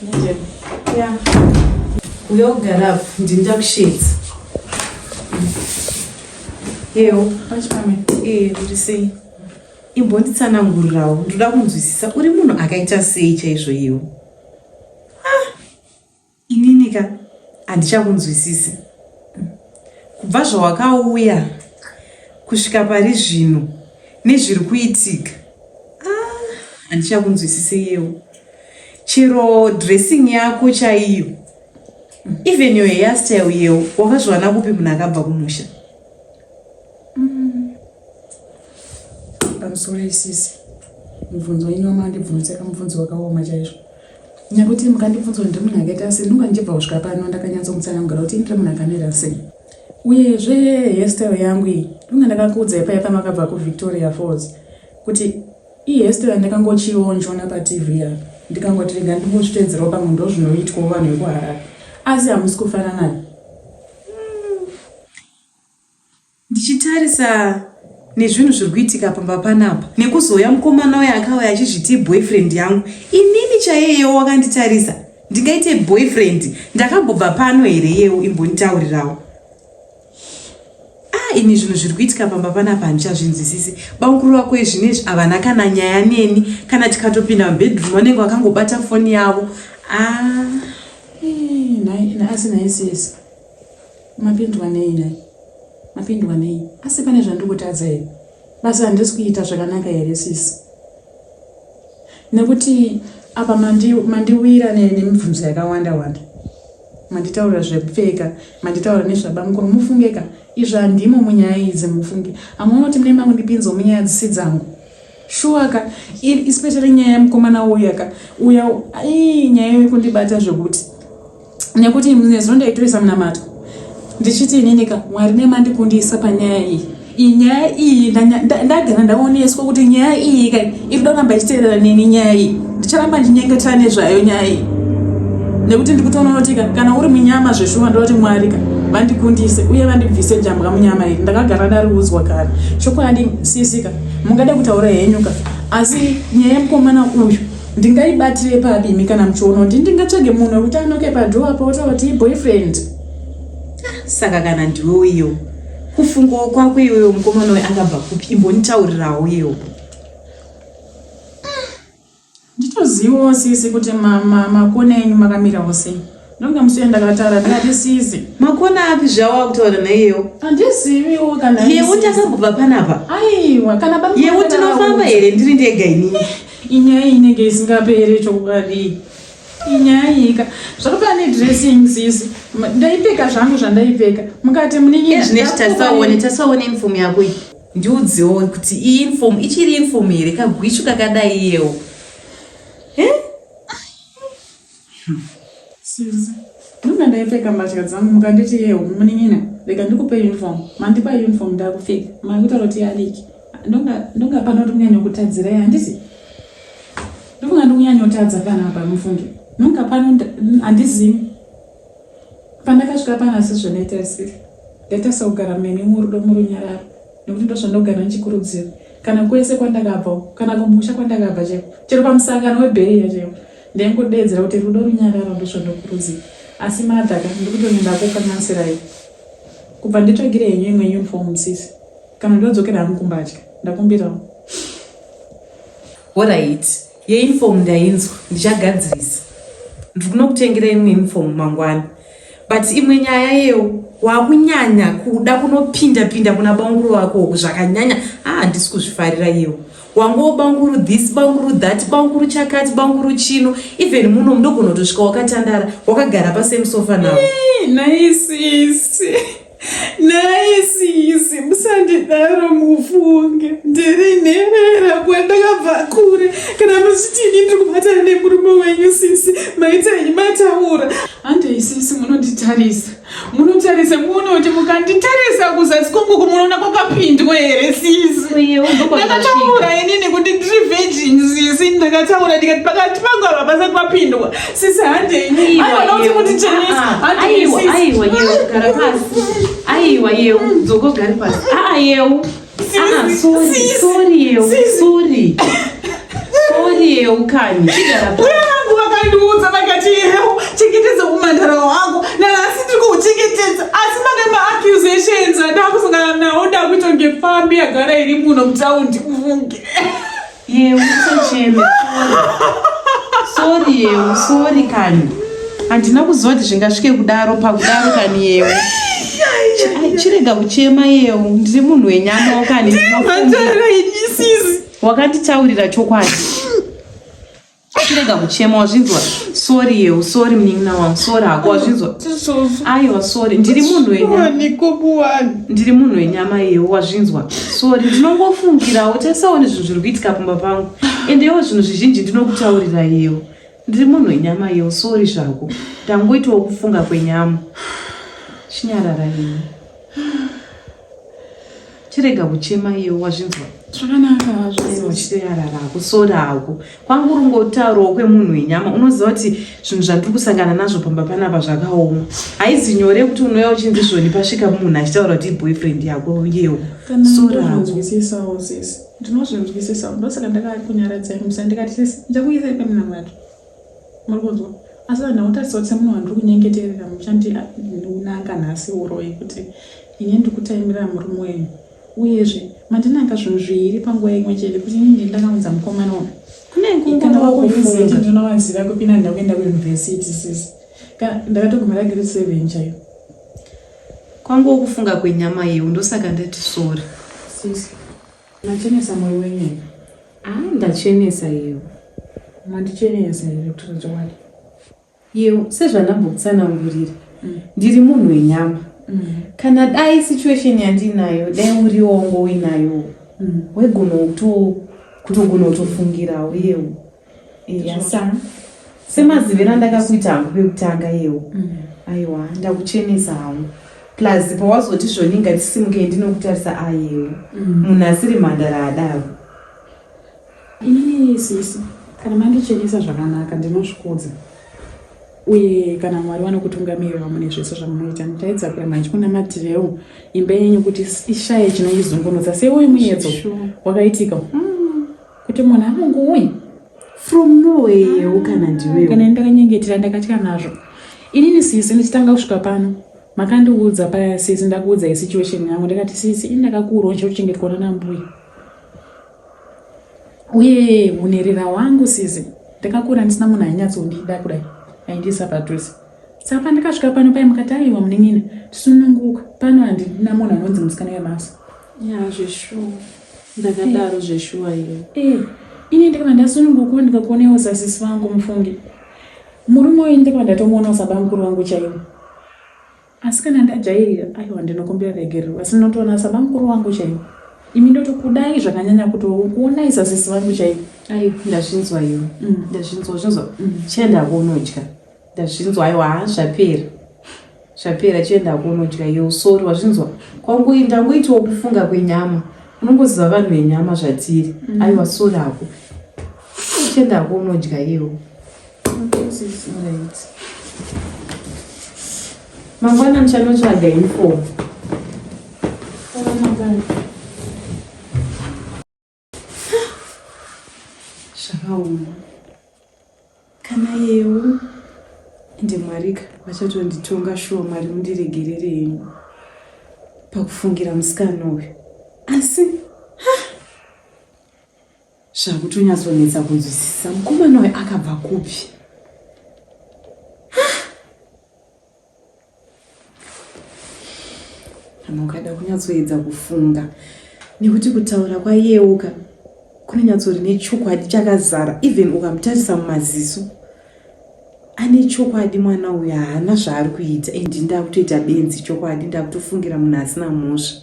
Yeah. Uya ugara apo, ndini ndakushedza. Yewo, Pachipame. eh, uri sei? Imbonditsanangurirawo, ndoda kunzwisisa uri munhu akaita sei chaizvo iwe? Ah, inini ka handichakunzwisisi. Kubva zvawakauya kusvika pari zvino nezviri kuitika. Ah, handichakunzwisisi yewo. Chero dressing yako chaiyo. Even your hairstyle yewo wakazviwana kupi munhu akabva kumusha? Pamusoro isisi. Mubvunzo wenyu wamandibvunza kamubvunzo wakaoma chaizvo. Nyakuti mukandibvunza kuti ndiri munhu akaita sei, ndinonga ndichibva kusvika pano ndakanyatsomutsanangura kuti ndiri munhu akamira sei. Uyezve hairstyle yangu iyi, ndinonga ndakakuudzai paya pamakabva kuVictoria Falls kuti ihairstyle yandakangochionjona paTV apa ndikangoti rega ndingozvitedzerawo pamwe ndozvinoitwawo vanhu vekuHarare. Asi hamusi kufara nayo. Ndichitarisa nezvinhu zviri kuitika pamba panapa nekuzouya mukomana uya akauya achizviti boyfriend yangu inini chaiye yewo wakanditarisa ndingaite boyfriend ndakambobva pano here yewo imbonditaurirawo ah ini zvinhu zviri kuitika pamba panapa handichazvinzwisisi bamukuru vako izvinezvi havana kana nyaya neni kana tikatopinda mubedroom vanenge vakangobata foni yavo ah Asi nhai sisi. Mapindwa nei nhai? Mapindwa nei? Asi pane zvandiri kutadza here? Basa handisi kuita zvakanaka here sisi? Nekuti apa mandiwira nemibvunzo yakawanda wanda. Manditaurira zvekupfeka, manditaura nezvabamukuru. Mufunge ka, izvi handimo munyaya idzi mufunge. Hamuoni kuti mune makundipinzawo munyaya dzisi dzangu. Shuwa ka, especially nyaya yemukomana uya ka. Uya, ii nyaya yekundibata zvekuti. Nekuti nezuro ndaitoisa munamato ndichiti inini ka Mwari nemandikundisa panyaya iyi. Iyi nyaya iyi ndagara ndaoneswa kuti nyaya iyi ka iri kuda kuramba ichiteerera neni nyaya iyi. Ndicharamba ndichinyengetera nezvayo nyaya iyi. Nekuti ndikutoona kuti ka kana uri munyama zveshuwa ndoda kuti Mwari ka vandikundise uye vandibvise jambwa munyama iri. Ndakagara ndariudzwa kare. Chokwadi sisi ka mungada kutaura henyu ka asi nyaya yemukomana uyu ndingaibatire papi imi kana muchiona kuti ndingatsvage munhu wekuti anoke padhoo apo otaura kuti iboyfriend. Saka kana ndiwe iyo kufungawo kwako iwewe mukomana uyu akabva kupi imbonditaurirawo iwo. Nditozivawo sisi kuti makona enyu makamirawo sei. Ndonga musi uya ndakataura ndikati sisi. Makona api zvawa kutaura naiyewo? Handiziviwo kana Yewu takambobva panapa. Aiwa kana baba. Yewu tinofamba here ndiri ndega inini? Inyaya inenge isingaperi chokwadi. Inyaya ika. Zvakafanana nedressing sisi. Ndaipfeka zvangu zvandaipfeka. Mukati munin'ina. Ezvinezvi tarisaone tarisaone uniform yako iyi. Ndiudzewo kuti iyi uniform ichiri uniform here kagwichu kakadai iyewo. Eh? Sisi. Ndinonga ndaipfeka mbatya dzangu mukanditi yewo munin'ina rega ndikupe uniform. Mandipa uniform ndakupfeka. Makutaura kuti yadiki. Ndonga pano ndiri kunyanya kutadzirai handiti? Ndofunga ndiri kunyanyotadza panapa mufunge. Nonga pano handizivi. Pandakasvika pano asi zvandaita siri. Ndaita sekugara mene murudo murunyararo nekuti ndozvandogara ndichikurudzira. Kana kwese kwandakabva kana kumusha kwandakabva chaiko. Chero pamusangano webheriya chaiwo. Ndaingodeedzera kuti rudo runyararo ndozvandokurudzira. Asi madhaka ndikutoti ndakukanganisirai. Kubva nditsvagire henyu imwe uniform sisi. Kana ndodzokera hangu kumbatya. Ndakumbirawo. Horait, yeuniform ndainzwa, ndichagadzirisa. Ndiri kunokutengera imwe uniform mangwana. But imwe nyaya yewo wakunyanya kuda kunopinda pinda kuna banguru wako uku zvakanyanya. Ah, handisi kuzvifarira yewo. Wangowo banguru this, banguru that, banguru chakati, banguru chino. Even muno mudogona kutosvika wakatandara, wakagara pasame sofa navo. Nhai sisi. Nhai sisi, musandidaro mufunge. Ndiri nherera kwandakabva kure. Kana muchiti ini ndiri kubatana nemurume wenyu sisi, maita henyu mataura. Handei sisi munonditarisa. Munotarisa muone kuti mukanditarisa kuzasi kwangu munoona kwakapindwa here sisi. Ndakataura inini kuti ndiri virgin sisi, ndakataura ndikati pakati pangu apa pasati papindwa. Sisi handei. Aiwa nokuti mundichenese. Handei sisi. Aiwa yeu gara pasi. Aiwa yeu dzoka ugare pasi. Aa yeu. Aa sorry sorry yeu sorry. Sorry yeu kani. Chigara pasi. Vangu Vakandiudza vakati yeu chengetedza umhandara hwako nanhasi ndiri kuhuchengetedza asi pane maaccusations andakusangana nawo ndakuita kunge pfambi yagara iri muno mutaundi ufunge. Yeu usacheme. Sorry Yeu, sorry kani. Handina kuziva kuti zvingasvike kudaro pakudaro kani Yeu. Chirega kuchema Yeu, ndiri munhu wenyamawo kani. Wakanditaurira chokwadi. Chirega kuchema wazvinzwa. Sorry Yeu, sorry munin'ina wangu, sorry hako wazvinzwa. Aiwa sorry, ndiri munhu wenyama. Ndiri munhu wenyama Yeu, wazvinzwa. Sorry, ndinongofungirawo tesaone zvinhu zviri kuitika pamba pangu. Endewo zvinhu zvizhinji ndinokutaurira Yeu. Ndiri munhu wenyama Yeu, sorry zvako. Ndangoitawo kufunga kwenyama. Chinyarara Yeu. Chirega kuchema iyo wazvinzwa. Zvakanaka hazvo. Uchirarara kusora hako. Kwangu rungotaurawo kwemunhu wenyama unoziva kuti zvinhu zvandiri kusangana nazvo pamba panapa zvakaoma. Haizi nyore kuti unouya uchinzi zvoni pasvika munhu achitaura kuti boyfriend yako yewo. Sora hako. Ndinozvinzwisisawo sisi. Ndinozvinzwisisawo. Ndosaka ndakakunyaradzai musa ndikati sisi ndichakuisai pamunamato. Muri kunzwa? Asi vanhu vakutarisa kuti semunhu wandiri kunyengeterera muchandinanga nhasi uroyi kuti ini ndiri kutaimira murume wenyu. Uyezve mandinanga zvinhu zviiri panguva imwe chete kuti ini ndini ndakaunza mukomana uyu. Kune Kana wakuuniversity ndinovaziva kupinda ndakuenda kuuniversity sisi. Kana ndakatogumira grade 7 chaiyo. Kwangu kufunga kwenyama iyo ndosaka ndati sorry. Sisi. Machenesa moyo wenyu here? Ah, ndachenesa iyo. Mandichenesa here kutaura chokwadi? Yeu, sezvandambokutsanangurira. Ndiri munhu wenyama. Kana dai situation yandinayo, dai uriwo wangu uinayo. Waigona kuto kutogona kutofungirawo yeu. Eya sa. Semaziviro andakakuita hangu pekutanga yeu. Aiwa, ndakuchenesa hangu. Plus pawazoti zvoni ngatisimukei ndinokutarisa ayeu. Munhu asiri mhandara adaro. Inini sisi, kana mandichenesa zvakanaka ndinozvikudza. Uye kana Mwari vanokutungamirira mune zvese zvamunoita, ndichaedza kuramba ndichikunamatirewo imba yenyu kuti ishaye chinoizungunutsa. Seuyu muedzo wakaitika kuti munhu anongouya from nowhere kana ndiwe. Kana ndakanyengetera ndakatya nazvo. Inini sisi ndichitanga kusvika pano makandiudza paya sisi ndakuudzai situation yangu ndikati sisi ini ndakakura ndichitochengetwa nana mbuya. Uye hunherera hwangu sisi ndakakura ndisina munhu ainyatsondida kudai aindiisa padhuze. Saka pandakasvika pano paye mukati aiwa munin'ina tisununguka pano handina munhu anonzi musikana webasa. Ya zveshuwa ndakadaro zveshuwa iyo. Eh, ini ndakabva ndasununguka ndikakuonewo sasisi vangu mufunge. Murume uyu ndakabva ndatomuonawo sabamukuru vangu chaivo. Asi kana ndajairira aiwa ndinokumbira regerero asi ndinotoona sabamukuru wangu chaivo. Imi ndotokudai zvakanyanya kutokuonai sasisi vangu chaivo. Aiwa ndazvinzwa iwe. Ndazvinzwa zvinzwa. Chienda kunodya. Ndazvinzwa aiwa haa zvapera. Zvapera chienda kunodya iwe sorry wazvinzwa. Kwangu ndangoitawo kufunga kwenyama. Unongoziva vanhu venyama zvatiri. Aiwa sorry hako. Chienda kunodya iwe. Right. Mangwana ndichanotsvaga uniform. Zvakaoma. Kana yeu ende Mwarika vachatonditonga shuwa Mwari mundiregerere henyu pakufungira musikana uyu. Asi ha Zvakutonyatsonetsa kunzwisisa mukomana uyu akabva kupi. Kana ukada kunyatsoedza kufunga nekuti kutaura kwayeuka kunonyatsori nechokwadi chakazara even ukamutarisa mumaziso ane chokwadi mwana uyu haana zvaari kuita and ndakutoita benzi chokwadi ndakutofungira munhu asina mhosva.